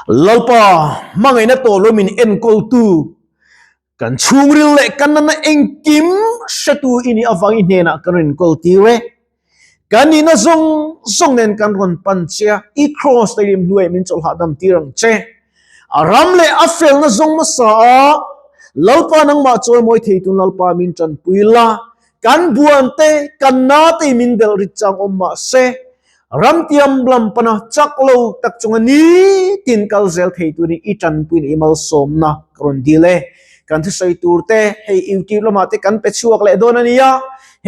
Lalpa, hmangaihna tawh lo min enkawltu, kan chhungril leh kan nana engkim hretu i nih avang i hnenah kan rawn inkawl tir e. Kan nihna zawng zawng nen kan rawn pan che a, i kraws daihlim hnuaiah min chawlh hahdam tir ang che. A ram leh a felna zawng hmasa a, Lalpa nangmah chawimawi thei tun Lalpa min tanpui la, Kan buan te, kan na te min delh rit chang awm mah se, ramtiam lam pana chak lo tak chunga nitin kal zel thei turin i tanpuina i malsawmna ka rawn dil e. Kan thusawi tur te hei YouTube lamah te kan pe chhuak leh dawn a nia.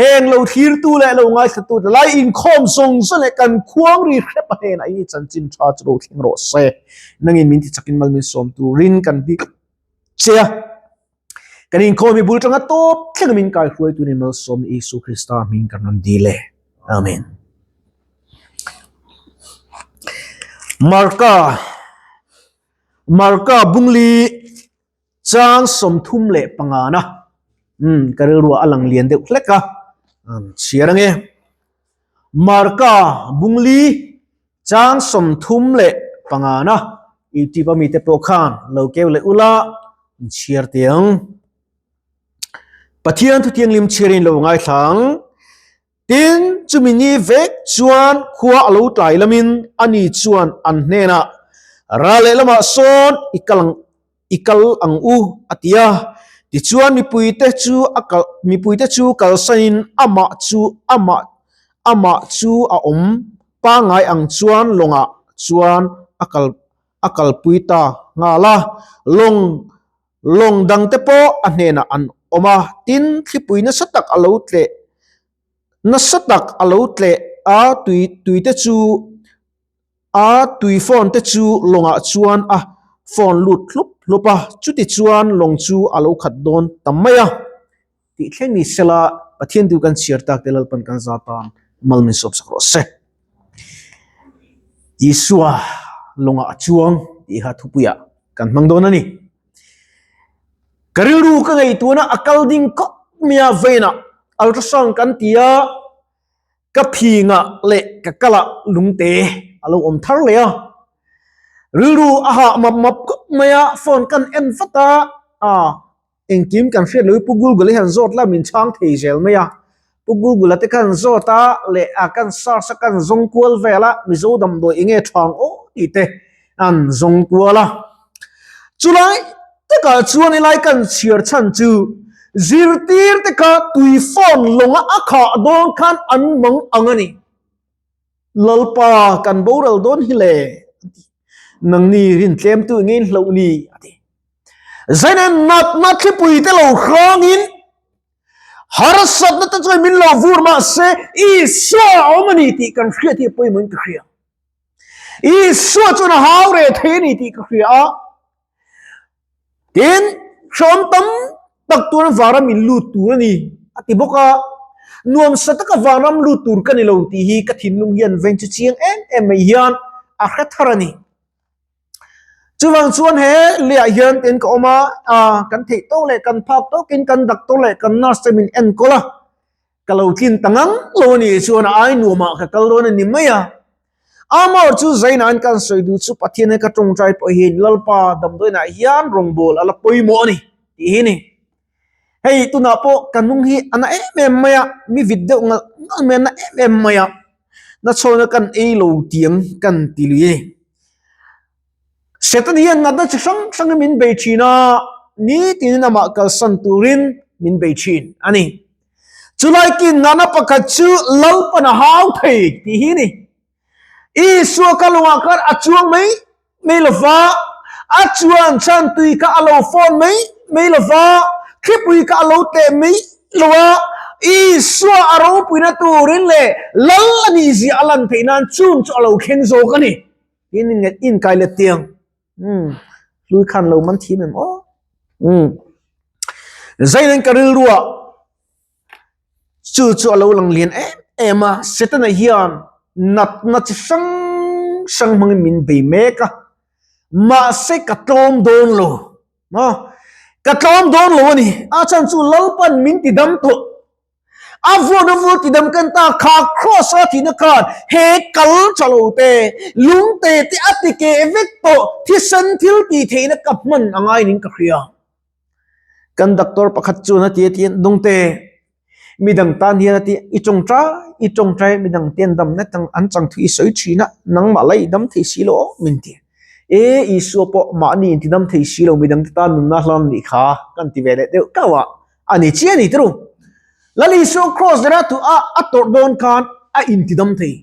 Heng lo thlirtu leh lo ngaithlatu te lai inkhawm zawng zawng leh kan khuang ri hrep a hnenah i chanchin tha chu lo thleng rawh se. Nangin min ti chakin mal min sawm turin kan bik che a. Kan inkhawm hi bul tanga tawp thleng min kai hruai turin malsawm Isu Krista hming kan rawn dil e. Amen. Marka Marka bungli chang 35 na. Um ka rilru a lang lian deuh hlek a. Um chhiar ange. Marka bungli Chang 35 na YouTube a mite pawh khan lo keu leh ula in chhiar teh ang. Pathian thu thianghlim chhiarin lo ngaithla ang. Tin, chumi ni vek chuan khua a lo tlai lamin ani chuan an hnenah ral lehlamah sawn i kal ang i kal ang u a ti a. Tichuan mipuite chu a kal mipuite chu kalsanin amah chu amah amah chu a awm pangngai ang chuan lawngah chuan a kal a kalpui ta nghal a. Lawng lawng dangte pawh a hnenah an awm a, tin thlipui nasa tak a lo tleh nasa tak a lo tleh a tui tuite chu A tui phone te chu lawngah chuan a phone lut hlup hlup a, chuti chuan lawng chu a lo khat dawn ta mai a. Tih thleng ni sela Pathian tu kan chhiar tak te Lalpan kan za tan mal min sawp sak rawh se. Isua lawngah a chuang tih kha thupuiah kan hmang dawn a ni. Ka rilru ka ngaihtuahna a kal ding khawp mai a, vawiinah ultrasound kan ti a, Ka phingah leh ka kalah lungte a lo awm thar leh a, rilru a hah map map khawp mai a, phone kan en vat a, ah engkim kan hriat lo hi Pu Google hi han zawt la min chhang thei zel mai a, Pu Google a te khan zawt a leh a kan search a kan zawng kual vel a, Mizo damdawi enge thang aw tih te an zawng kual a. Chulai takah chuan helai kan chhiar chhan chu zirtir te kha tui phone lawnga a khah dawn khan an mang ang a ni. Lalpa kan boral dawn hi le a ti. Nangni rin tlem tu nge in hloh ni a ti. Zainen natna thlipui te lo hrangin harsatna te chuan min lo vur mahse Isua a awm a ni tih kan hriat hi a pawimawhin ka hria. Isua chuan a hau reh thei a ni tih ka hria a. Tin, hrawm tam tak tuan vanram in lut tur a ni a ti bawk a. Nuamsa taka vanram lut tur ka ni lo tih hi ka thinlung hian veng chu chiang em em mai hian a hre thar a ni. Chuvang chuan he leiah hian tin ka awm a, kan theih tawk leh kan phak tawkin kan doctor leh kan nurse te min enkawl a. Ka lo tlin ta ngang lo a nih chuan a ai nuamah ka kal dawn a ni mai a. Amor chu Zainain kan sawi duh chu Pathian he ka tawngtai pawh hian Lalpa damdawiinah hian rawngbâwl a la pawimawh a ni tih hi a ni. Hei tunah pawh ka hnung hi a na em em mai a, mi vit deuh ngalh ngalh mai a na em em mai a, nachhawna kan ei lo tiang kan ti lui a ni. Satan hian natna chi hrang hrangin min bei thin a, nitinin amah kalsan turin min bei thin a ni. Chulai kin natna pakhat chu Lalpan a hau thei tih hi a ni. Isua ka lungah khan a chuang mai mai lo va, a chuan chhan tui kha a lo fawn mai mai lo va, thlipui kha a lo teh mai lo a, Isua a ropuina turin leh Lal a nih zia a lan theih nan chung chu a lo thleng zawk a ni. Tin in nget in kai let tiang. Um hlui khan lo man thim em aw. Um Zainen ka rilrua chu chu a lo lang lian em em a Setana hian natna chi hrang hrang hmangin min bei mek a mahse ka tlawm dawn lo maw ka tlawm dawn lo a ni a chhan chu Lalpan min ti dam tawh. A vuan a vur tidam kan ta kha cross a thihna khan he kal tha lo te, lungte te a ti keh vek tawh thisen thil tih theihna ka hman a ngai ning ka hria. Kan doctor pakhat chuan a ti a ti Dawngte, midang tan hian a ti i tawngtai i tawngtai midang te an damna tang an chang thu i sawi thin a, nangmah la i dam thei si lo aw min ti. E Isua pawh mahni in ti dam thei si lo midang te tan nunna hlan nih kha kan ti ve leh deuh kauh a. A ni chiah a ni turu. Lal Isua cross dera thu a a tawrh dawn khan a intidam thei.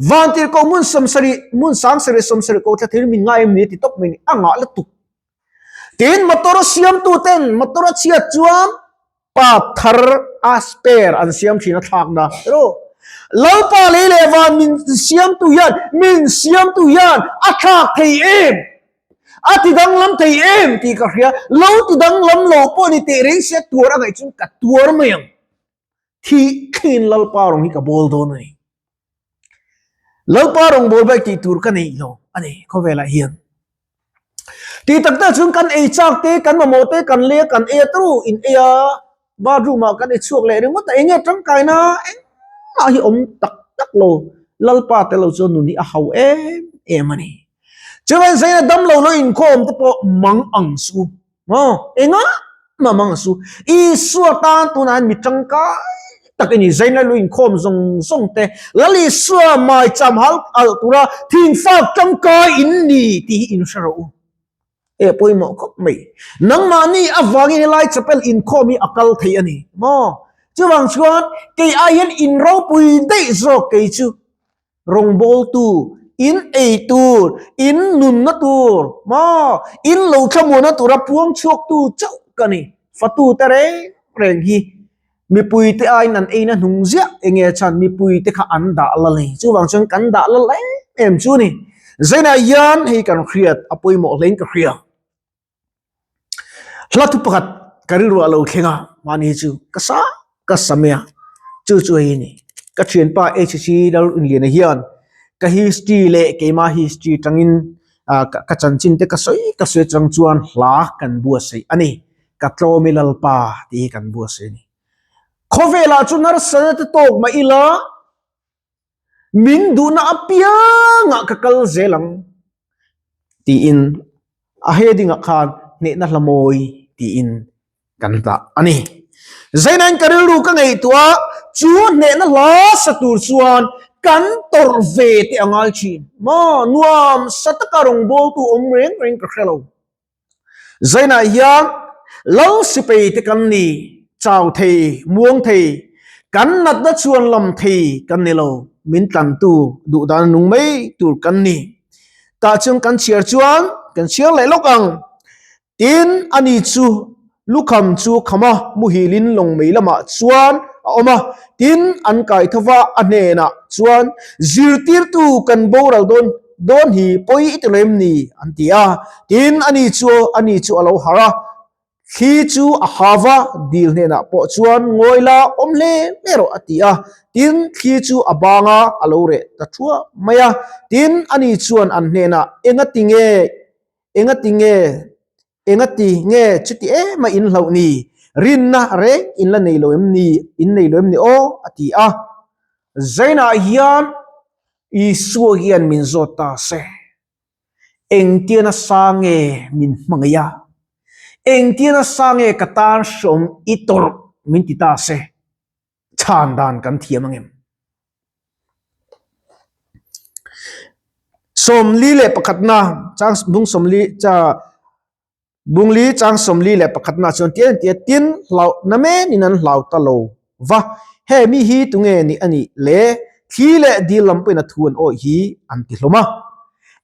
Vantirhkoh hmun sawmsarih, hmun sangsarih sawmsarih ko thla thei min ngai em ni a ti tawp mai ni. A ngah lutuk. Tin motor a siamtu ten motor a chhiat chuan part thar a spare an siam thin a thlakna turu. Lalpa lei leh van min siamtu hian min siamtu hian a thlak thei em? A ti danglam thei em tih ka hria, lo ti danglam lo pawh ni teh reng sia tuar a ngaih chuan ka tuar mai ang. Thih thlengin Lalpa rawng hi ka bawl dawn a ni. Lalpa rawng bawl bak tih tur ka nei lo a ni khawvelah hian. Tih tak tak chuan kan ei chak te, kan mamawh te, kan lei a, kan ei a tawrh in ei a, bathroom ah kan ei chhuak leh ringawt a, eng nge tangkaina engmah hi awm tak tak lo. Lalpa tel lo chuan nun hi a hau em em a ni. Chuan zaina dam lo lo inkhawm te pawh mang ang su. Maw? Enga mah mang ang su. Isua tan tunah hian mi tangkai tak i ni. Zaina lo inkhawm zawng zawng te Lal Isua maicham hal alh tura thingfak tangkai in ni tih hi in hre rawh u. E pawimawh khawp mai. Nangmahni avangin helai chapel inkhawm hi a kal thei a ni. Maw? Chuvang chuan kei ai hian in ropui daih zawk kei chu. Rawngbawltu, in ei tur, in nunna tur, maw, in lo thlamuanna tura puang chhuaktu chauh ka ni. Fatute reng reng hi mipuite aiin an eina hnung ziah enge chhan mipuite kha an dah la lei. Chuvang chuan kan dah la em em chu ni. Zainah hian hei kan hriat a pawimawh hlein ka hria. Hla thu pakhat ka rilru a lo thleng a, mahni chu ka sa ka sa mai a, chu chu hei a ni. Ka thianpa HC Lalrinliana hian ka history leh keima history tangin ah ka chanchin te ka sawi ka sawi atang chuan hla kan buatsaih a ni. Ka tlawm i Lalpa tih hi kan buatsaih a ni. Khawvelah chu harsatna te tawk mah ila Min duhna apiangah ka kal zel ang tiin a heading ah khan hnehna hla mawi tiin kan dah a ni. Zainain ka rilru ka ngaihtuah a, chu hnehna hla sa tur chuan kan tawrh ve te a ngai thin. Maw nuam sa taka rawngbawltu awm reng reng ka hre lo. Zainah hian Lal sipei te kan ni, chau thei, muang thei, kan natna chuan lam thei kan ni lo, min tlantu duhdan a nung mai tur kan ni. Tah chuan kan chhiar chuan kan chhiar leh lawk ang. Tin, ani chu lukham chu kham a, muhilin lawng mei lamah chuan a awm a. Tin, an kai tho va, a hnenah chuan zirtirtu kan boral dawn Dawn hi pawi i ti lo em ni? an ti a. Tin, ani chu ani chu a lo harh a, thli chu a ha va, dil hnenah pawh chuan ngawi la awm hle hle rawh a ti a. Tin, thli chu a bang a, a lo reh ta thuah mai a. Tin, ani chuan an hnenah, Engati nge, engati nge, engati nge chuti em a in hlauh ni? Rinna reng in la nei lo em ni? In nei lo em ni aw? a ti a. Zainah hian Isua hian min zawt ta se, Engtia nasa nge min hmangaih a? Engtia nasa nge ka tan hrawm i tawrh min ti ta se, chhan dan kan thiam ang em? 41na chang bung 40 cha Bungli chang 41 na chuan tian tia tin hlau na men in an hlau ta lo va, he mi hi tunge ni a nih le thli leh dil lam pawhin a thu an awih hi an ti hlawm a.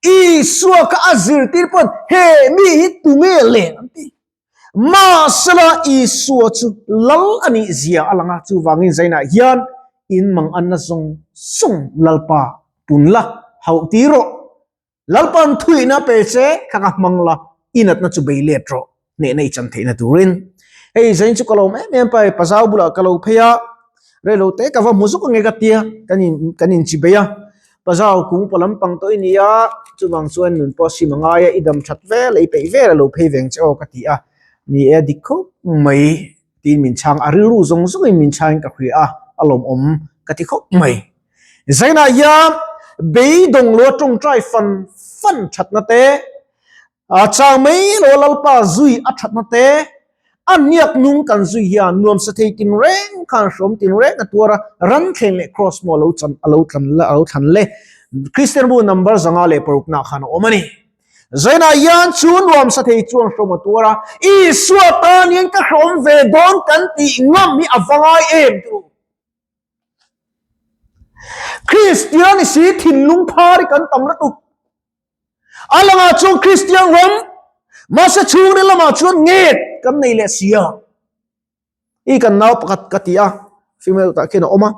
Isua kha a zirtir pawn he mi hi tunge le an ti. Mahsela Isua chu lal a nih zia a lang a, chuvangin zainah hian in mang anna zawng zawng Lalpa pun la hauh tir rawh. Lalpan thuihna pe che kha ka hmang la, i natna chu bei let rawh, hnehna i chan theihna turin. Hei zain chu ka lo em em pai, pazau bulah ka lo phei a, reilo te ka va hmu zuk ange ka tia, kan in kan inchi bei a, pazau kung paw lampang tawh i ni a, chuvang chuan nun pawh sim a ngai a, i dam that vel a, i peih vel a lo phei veng che aw ka ti a, ni e dik khawp mai tiin min chhang, a rilru zawng zawngin min chhangin ka hria a. a lawmawm ka ti khawp mai. Zainah hian beidawng lo a tawngtai fan fan thatna te, a chang mai lo a Lalpa zui a thatna te, a hniak nung kan zui hian nuamsa thei tin reng khan hrawm tin reng a tuar a, ran thleng leh kraws maw a lo chan a lo tlan a lo thlan le. Kristian bu number 506 khan a awm a ni. Zainah hian chu nuamsa thei chuan hrawm a tuar a, Isua tan hian ka hrawm ve dawn kan tih ngam hi a va ngai em tih u. Kristian i si thinlung phar hi kan tam lutuk. A langah chuan Kristian ram, mahse chhungril lamah chuan nget kan nei leh si a. I kan nau pakhat ka ti a, female tah khian a awm a.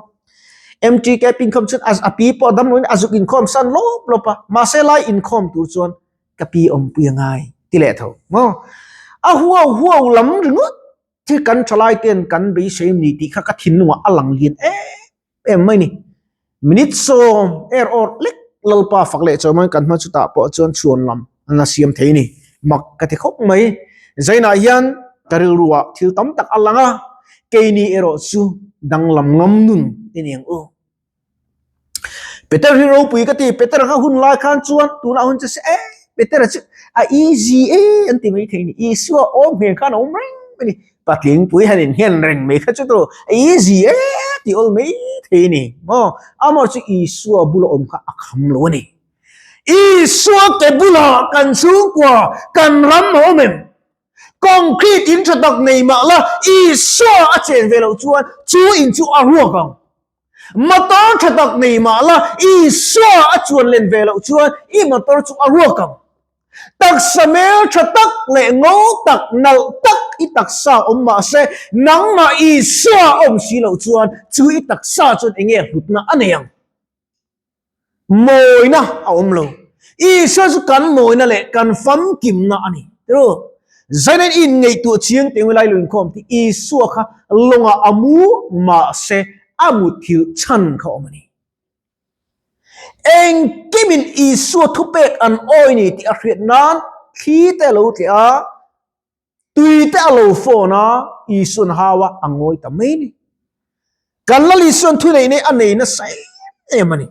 MTK pin khawm chuan a pi pawh a dam loin a zuk inkhawm san lawp lawp a, mahse lai inkhawm tur chuan ka pi awmpui a ngai ti leh tho maw. A huau huau lam ringawt Thil kan thalai ten kan beisei ni tih kha ka thinlungah a lang lian em em mai ni. Minute sawm er awr lek Lalpa fak leh chawi kan hma chutah pawh chuan chhuan lam an la siam thei ni. Mak ka ti khawp mai. Zainah hian ka rilruah thil tam tak a lang a, keini erawh chu danglam ngam nun i ni ang u. Peter hi ropui ka ti, Peter kha hun lai khan chuan tunah hun chu se e Peter chu a easy e an ti mai thei ni. Isua awm hmel khan a awm reng mai ni. Patling pui han inhen reng mai kha chu tu a easy e ti awl mai thei ni. Maw amah chu Isua bula awm kha a kham lo a ni. Isua ke bulah kan chhungkua kan ram a awm em? Concrete in tha tak nei mah la Isua a chen ve loh chuan chu in chu a ruak ang. Motor tha tak nei mah la Isua a chuan len ve loh chuan i motor chu a ruak ang. Taksa hmel tha tak leh ngo tak nalh tak i taksa awm mah se nangmah Isua a awm si loh chuan chu i taksa chuan eng nge hlutna a nei ang? Mawina a awm lo. Isua chu kan mawina leh kan famkimna a ni. Tiru, Zainen in ngaihtuah chiang teng lai lo inkhawm tih Isua kha lawngah a mu mahse a muthilh chhan kha awm a ni. Engkimin Isua thupek an awi ni tih a hriat nan thli te a lo tleh a, Tui te a lo phone a, Isuan hau a, a ngawi ta mai ni. Kan Lal Isuan thu neih nei a nei nasa em em a ni.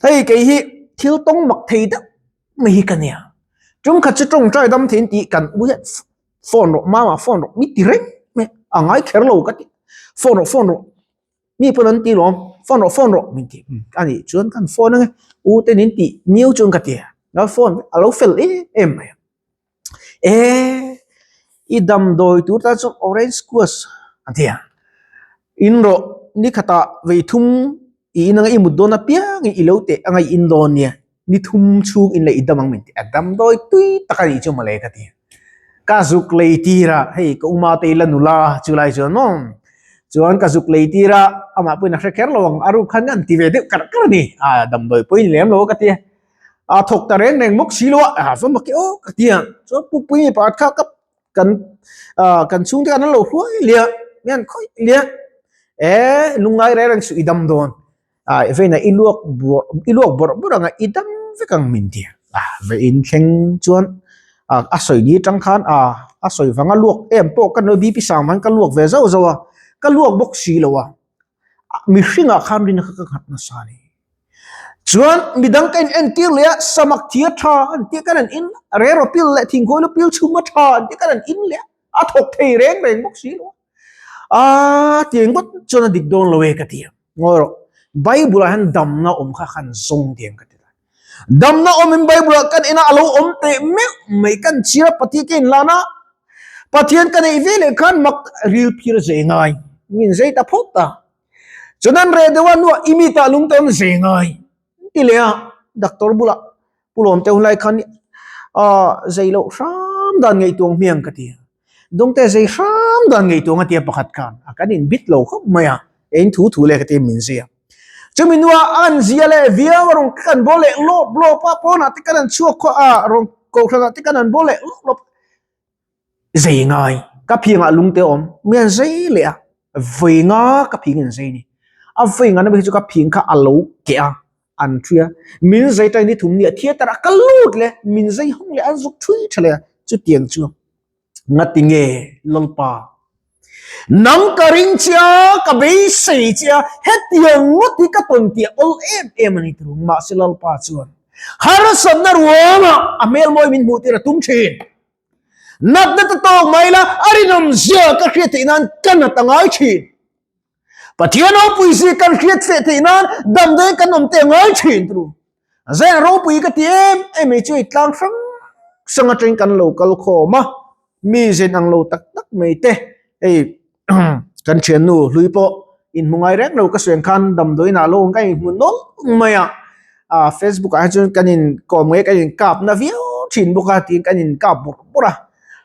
Hei kei hi thil tawng mak thei deuh mai hi ka nia. Tum khat chu tawngtai dam thein tih kan u hian phone rawh, mama phone rawh mi ti reng mai a ngai kher lo ka ti. Phone rawh, phone rawh. Mi pawn an ti lawm, phone rawh, phone rawh min ti. A nih chuan kan phone ange, u te nin tih miau chuan ka ti a. Phone a lo fel em em mai a. E i damdawi tur tan chuan orange squash a ti a, in rawh ni khatah vei thum i in anga i mut dawn apiang in i lo teh anga i in dawn nia, ni thum chhung in leh i dam ang min ti a, damdawi tui tak a nih chu mawle ka ti a, ka zuk lei tir a, hei ka uma te ila nula chulai chuan maw chuan ka zuk lei tir a, amah pawhin a hre kher lo ang, a ruk khan an ti ve deuh karh karh a ni, a damdawi pawhin lem lo ka ti a. A thawk ta reng reng bawk si lo a, a va mak e aw ka ti a, chuan pukpui mi pakhat kha ka kan ah kan chhungte khan an lo hruai liah hian khawih liah e lungngai reng reng suh i dam dawn ah veina i luak buar i luak bawrh bawrh anga i dam vek ang min ti a, ve in thleng chuan ah a sawi ni atang khan ah a sawi vanga luak em pawh ka nui BP sang vang ka luak ve zauh zauh a, ka luak bawk si lo a, mihringah khan rin kha ka nghat nasa a ni. Chuan midang ka in entir leh a, samak thi a tha an tih kan an in, reraw pil leh thingkhawi lu pil chhum a tha an tih kan an in leh a, a thawk thei reng reng bawk si lo a. Aa tiang ngawt chuan a dik dawn lo e ka ti a, ngawi rawh, Bible ah hian damna awm kha khan zawng tiang ka ti ta. Damna awm in Bible ah kan ina a lo awm teh meuh mai kan chhir a, Pathian ka inlan a, Pathian ka neih ve leh khan mak ril phir zei ngai, min zei ta phawt ta. Chuan an reh deuh a, nuah i mi tah lung tawn zei ngai ti leh a, doctor bulah Pu Lawmte hun lai khan ah zei loh hram dan ngaihtuang hmiang ka ti a, Dawngte zei hram dan ngaihtuang a tia pakhat khan a kan in bit lo khawp mai a, eng thu thu leh ka ti min zia. Chumi nuah an zia leh viau a rawn kan bawl leh lawp lawp a, pawnah te kan an chhuak khawh a, rawn kohhranah te kan an bawl leh lawp lawp a. Zei ngai, ka phingah lungte awm, mi an zei leh a, vawi nga ka phing in zei ni. A vawi nga na hi chu ka phing kha a lo keh a, an thui a, min zei tain ni thum ni a theater ah ka lut leh, min zei hawng leh an zuk thui tha leh a, chutiang chu ngati nge Lalpa. Nang ka ring che a, ka beisei che a, hetiang ngawt hi ka tawn tih a awl em em a ni turu. Mahse Lalpa chuan harsatna ruangah a hmel mawi min hmuh tir a tum thin. Natna ta tawk mai la, a rinawm zia ka hriat theih nan ka nat a ngai thin. Pathian ropui zia kan hriat feh theih nan damdawi kan awm te a ngai thin turu. Zain ropui ka ti em em mai chu hei tlang hrang hrang atangin kan lo kal khawm a, mi zen ang lo tak tak mai te hei kan thiannu hlui pawh inhmu ngai reng lo ka sawi ang khan damdawiin ah lo awm ka inhmu nawlh mai a, ah facebook ah hian chuan kan inkawm nge kan inkap na viau thin bawk a tiin kan inkap bawrh bawrh a,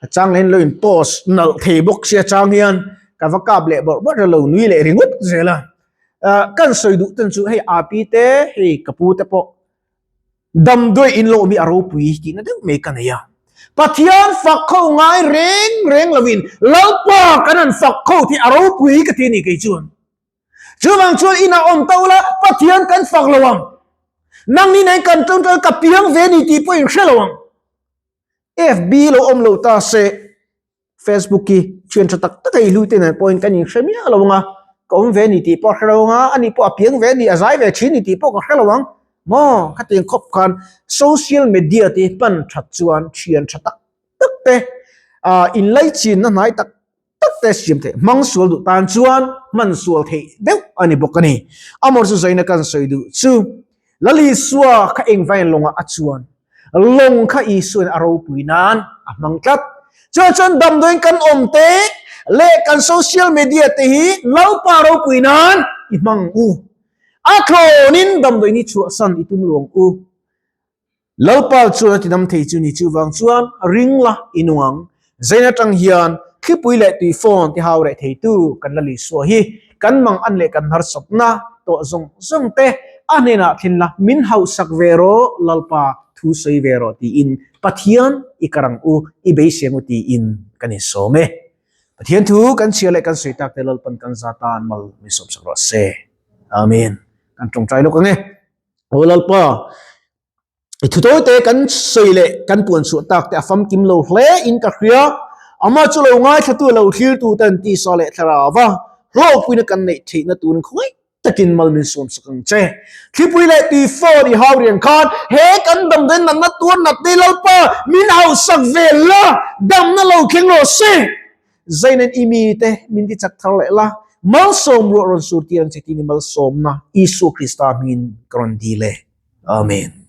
a chang leh in lo in post nalh thei bawk sia chang hian ka va kap leh bawrh bawrh a lo nui leh ringawt zel a. Kan sawi duh ten chu hei api te hei ka pu te pawh damdawi in lo awm hi a ropui tihna deuh mai ka nei a. Pathian fak kho ngai reng reng lovin Lalpa kan han fak kho tih a ropui ka ti a ni kei chuan. Chuvang chuan inah awm ta ula Pathian kan fak lo ang. Nangni nen kan tawngtawi ka piang ve ni tih pawh in hre lo ang. FB lo awm lo ta se Facebook hi thian tha tak tak a i hlui te nen pawhin kan inhre miah lo ang a, ka awm ve ni tih pawh a hre lo ang a, ani pawh a piang ve ni, a zai ve thin ni tih pawh ka hre lo ang. Maw, khatiang khawp khan social media te hman that chuan thian tha tak tak te, ah inlaichinna hnai tak tak te siam theih, hmang sual duh tan chuan hman sual theih deuh a ni bawk a ni. Amor chu zaina kan sawi duh chu Lalisua kha engvain lawngah a chuan Lawng kha Isuain a ropui nan a hmang tlat. Chuan chuan damdawiin kan awm te leh kan social media te hi Lalpa ropui nan i hmang u. A thlawnin damdawiin hi chhuahsan i tum luang u. Lalpa chuan a tinam thei chu ni chuvang chuan ring la i nung ang. Zain atang hian thlipui leh tui phone ti hau reh theitu kan la Isua hi kan mang an leh kan harsatna tawh zawng zawng te a hnenah thlin la min hauhsak ve rawh Lalpa thu sawi ve rawh tiin Pathian i kar ang u i beiseng u tiin kan insawm e. Pathian thu kan chhiar leh kan sawi tak te Lalpan kan za tan mal min sawmsak rawh se. Amen. Kan tawngtai lawk ang e. Aw Lalpa I thutawi te kan sawi leh kan puan chhuah tak te a famkim lo hle in ka hria. Amah chu lo ngaithlatu lo thlirtu ten tisa leh thlarau a hlawhpuina kan neih theihna turin khawngaih takin mal min sawm sak ang che. Thlipui leh tui fawn i hau rian khan he kan damdawi natna tuar natna Lalpa min hausak ve la, damna lo thleng rawh se. Zainen i mite min ti chak thar leh la, malsawm ruah rawn sur tir ang che tih ni malsawmna Isua Krista hmingin ka rawn dil e. Amen.